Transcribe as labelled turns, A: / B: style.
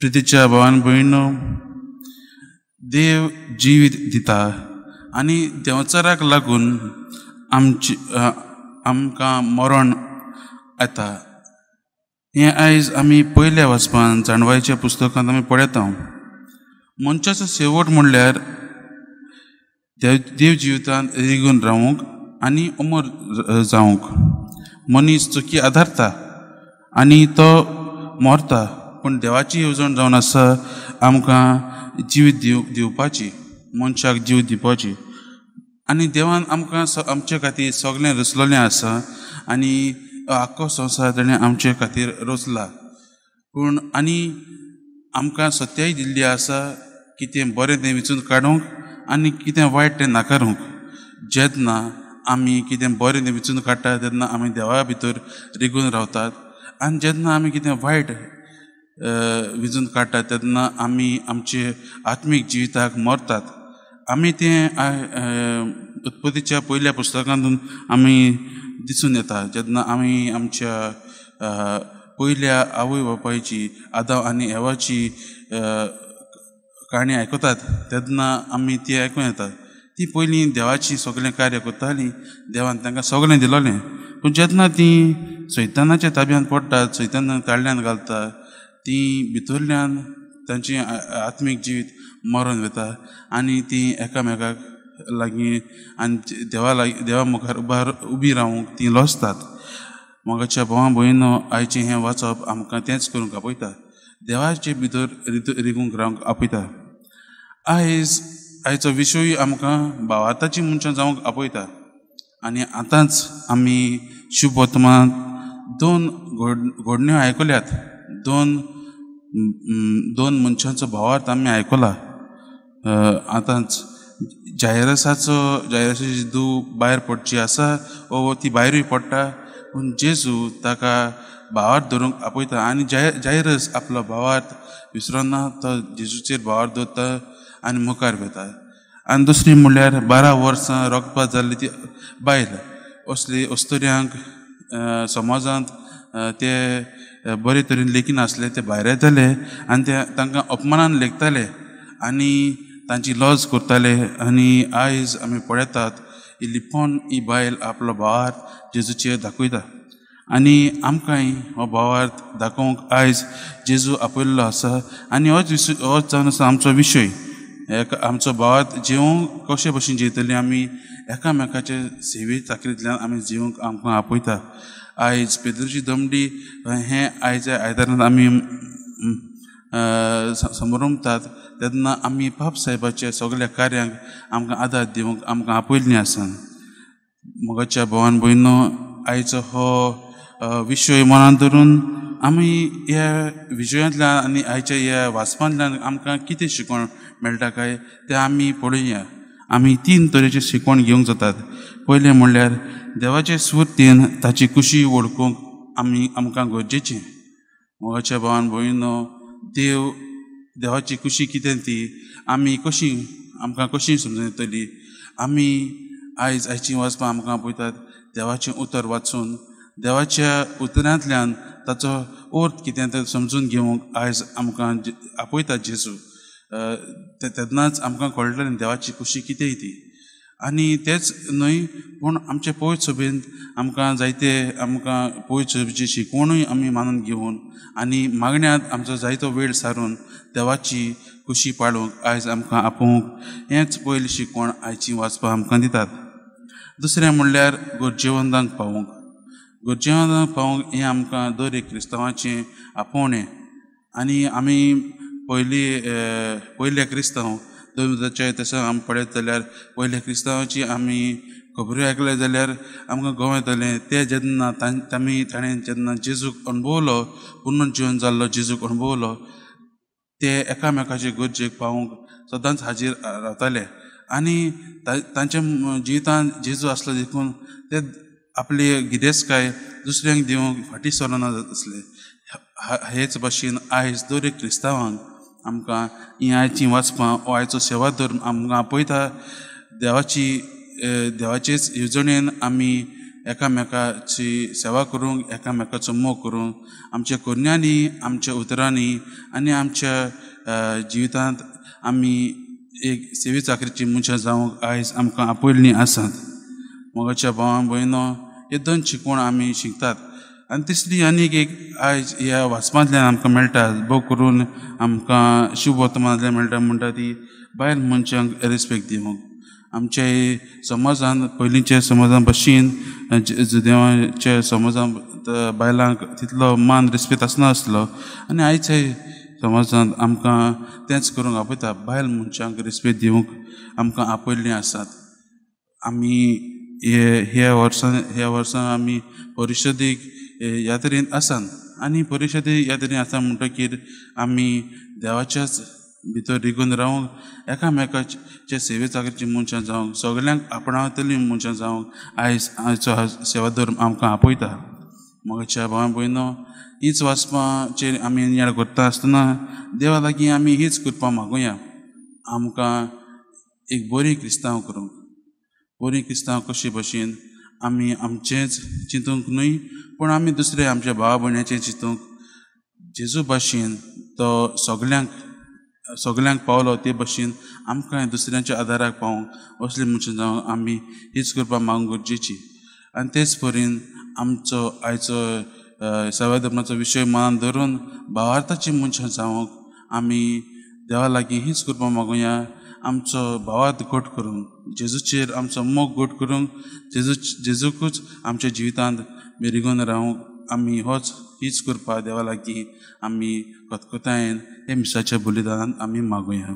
A: प्रितीच्या भावान भयणो, देव जिवीत दिता आनी देंवचाराक लागून आमची आमकां मरण येता हें आयज आमी पयल्या वाचपान जाणवायच्या पुस्तकांत आमी पळयता. मनशाचो शेवट म्हणल्यार देव जिवितांत रिगून रावूंक आनी अमर जावंक. मनीस चुकी आदारता आनी तो मरता, पूण देवाची येवजण जावन आसा आमकां जीव दिवपाची, मनशाक जीव दिवपाची. आनी देवान आमकां आमचे खातीर सगळें रचलेलें आसा आनी आख्खो संवसार ताणें आमचे खातीर रचला. पूण आनी आमकां सत्याय दिल्ली आसा कितें बरें तें विचून काडूंक आनी कितें वायट तें नाकारूंक. जेन्ना आमी कितें बरें तें विचून काडटा तेन्ना आमी देवा भितर रिगून रावतात आनी जेन्ना आमी कितें वायट विचून काडटात तेन्ना आमी आमचे आत्मीक जिविताक मरतात. आमी तें उत्पत्तीच्या पयल्या पुस्तकांतून आमी दिसून येता. जेन्ना आमी आमच्या पयल्या आवय बापायची आदाव आनी एवाची काणी आयकतात तेन्ना आमी ती आयकून येतात. ती पयलीं देवाची सगळें कार्य करतालीं, देवान तांकां सगळें दिलोलें. पूण जेन्ना ती सैतानाच्या ताब्यांत पडटात, सैतानाक ताळ्यान घालता, ती भितरल्यान तांची आत्मीक जिवीत मरून वता आनी ती एकामेकाक लागीं आनी देवा लागीं देवा मुखार उबी रावूंक ती लजतात. मोगाच्या भावा भयणो, आयचें हें वाचप आमकां तेंच करूंक आपयता, देवाचे भितर रिगूंक रावंक आपयता. आयज आयचो विशय आमकां भावार्थाची मनशां जावंक आपयता. आनी आतांच आमी शुभ वर्तमानांत दोन घडण्यो आयकल्यात, दोन मनशांचो भावार्थ आमी आयकला. आतांच जायरसाची धूव भायर पडची आसा वो ती भायरूय पडटा, पूण जेजू ताका भावार्थ धरूंक आपयता आनी जायरस आपलो भावार्थ विसरना, तो जेजूचेर भावार्थ दवरता आनी मुखार वता. आनी दुसरी म्हणल्यार 12 वर्सां रगपात जाल्ली ती बायल, असली अस्तुऱ्यांक समाजांत ते बरे तरेन लेखिनासले, ते भायर येताले आनी ते तांकां अपमानान लेखताले आनी तांची लज करताले. आनी आयज आमी पळयतात ही लिपोन ही बायल आपलो भावार्थ जेजूचेर दाखयता आनी आमकांय हो भावार्थ दाखोवंक आयज जेजू आपयल्लो आसा. आनी होच जावन आसा आमचो विशय, आमचो भावार्थ जिवंक कशे भशेन जियेतली आमी एकामेकाचे सेवे चाकरींतल्यान आमी जिवंक आमकां आपयता. आयज पेद्रूची दमडी हें आयच्या आयतारांत आमी समरमतात तेन्ना आमी पाप साहेबाच्या सगळ्या कार्यांक आमकां आदार दिवंक आमकां आपयल्लीं आसा. मोगाच्या भावान भयणो, आयचो हो विशय मनांत धरून आमी ह्या विशयांतल्यान आनी आयच्या ह्या वाचपांतल्यान आमकां कितें शिकवण मेळटा काय तें आमी पळोवया. आमी 3 तरेचे शिकवण घेवंक जातात. पयलें म्हणल्यार देवाचे स्फुर्तीन ताची कुशी वळखूंक आमी आमकां गरजेचें. मोगाच्या भावान भयणो, देव देवाची कुशी कितें ती आमी कशी आमकां कशी समजून येतली. आमी आयज आयची वाचपां आमकां पळयतात देवाचें उतर वाचून देवाच्या उतरांतल्यान ताचो अर्थ कितें तें समजून घेवंक आयज आमकां आपयता जेजू. तेन्नाच आमकां कळटलें देवाची कुशी कितें ती. आनी तेच न्हय पूण आमचे पवित्र सभेंत आमकां जायते आमकां पवित्र सभेची शिकवणूय आमी मानून घेवन आनी मागण्यांत आमचो जायतो वेळ सारून देवाची कुशी पाळूंक आयज आमकां आपोवंक हेंच पयली शिकवण आयची वाचपां आमकां दितात. दुसरें म्हणल्यार गरजेवंतांक पावोवंक. गरजेवंतांक पावोवंक हें आमकां दर एक क्रिस्तांवाचें आपोवणें. आनी आमी पयले क्रिस्तांव 2000 तशें आमी पळयत जाल्यार पयल्या क्रिस्तांवाची आमी खबऱ्यो आयकले जाल्यार आमकां गोव येतालें. ते जेन्ना तामी ताणें जेन्ना जेजूक अणभवलो, पुनर्जिवन जाल्लो जेजूक अणभवलो, ते एकामेकाचे गरजेक पावोवंक सदांच हाजीर रावताले आनी तांच्या जिवितांत जेजू आसलो देखून ते आपली गिरेस्तकाय दुसऱ्यांक दिवंक फाटीं सरना आसले. हेच भाशेन आयज दर एक क्रिस्तांवांक आमकां हीं आयचीं वाचपां हो आयचो सेवा धर्म आमकां आपयता. देवाचेच येवजणेन आमी एकामेकाची सेवा करूंक, एकामेकाचो मोग करूंक, आमच्या करण्यांनी, आमच्या उतरांनी आनी आमच्या जिवितांत आमी एक सेवे चाकरीची मनशां जावंक आयज आमकां आपयल्लीं आसात। मोगाच्या भावां भयणो, हे दोन शिकवण आमी शिकतात आनी तिसरी आनीक एक आयज ह्या वाचपांतल्यान आमकां मेळटा, भोव करून आमकां शुभवर्तमानांतल्यान मेळटा, म्हणटा ती बायल मनशांक रिस्पेक्ट दिवंक। आमच्या समाजान पयलींच्या समाजान भशेन जुदेवाच्या समाजान बायलांक तितलो मान रिस्पेक्ट आसनासलो आनी आयच्या समाजांत आमकां तेंच करूंक आपयता, बायल मनशांक रिस्पेक्ट दिवंक आमकां आपयल्लीं आसात। आमी ह्या वर्सां आमी परिशदेक यात्रेंत आसात आनी परिशदेक यात्रेंत आसा म्हणटकीर आमी देवाच्याच भितर रिगून रावंक, एकामेकाचे सेवे चाकरीची मनशां जावंक, सगल्यांक आपणावतलीं मनशां जावंक आयज आयचो सेवा धर्म आमकां आपयता। मोगाच्या भावां भयणो, हीच वाचपाचेर आमी नियाळ करता आसतना देवा लागीं आमी हीच कृपा मागुया, आमकां एक बरी क्रिस्तांव करूंक, बरी क्रिस्तांव कशे भशेन आमी आमचेंच चिंतूंक न्हय पूण आमी दुसरे आमच्या भावा भयण्याचें चिंतूंक, जेजू भाशेन तो सगल्यांक पावलो ते भशेन आमकां दुसऱ्यांच्या आदाराक पावोंक असले मनशां जावंक आमी हीच कृपा मागूंक गरजेची। आनी तेच परीन आमचो आयचो सेवा धर्माचो विशय मनान धरून भावार्थाची मनशां जावंक आमी देवा लागीं हीच कृपा मागुया, आमचो भावार्थ घट करूंक, जेजूचेर आमचो मोग घट करूंक, जेजूकूच आमच्या जिवितांत रिगून रावंक आमी हीच कृपा देवा लागीं आमी कतकतायेन हे मिसाच्या बलिदानान आमी मागुया।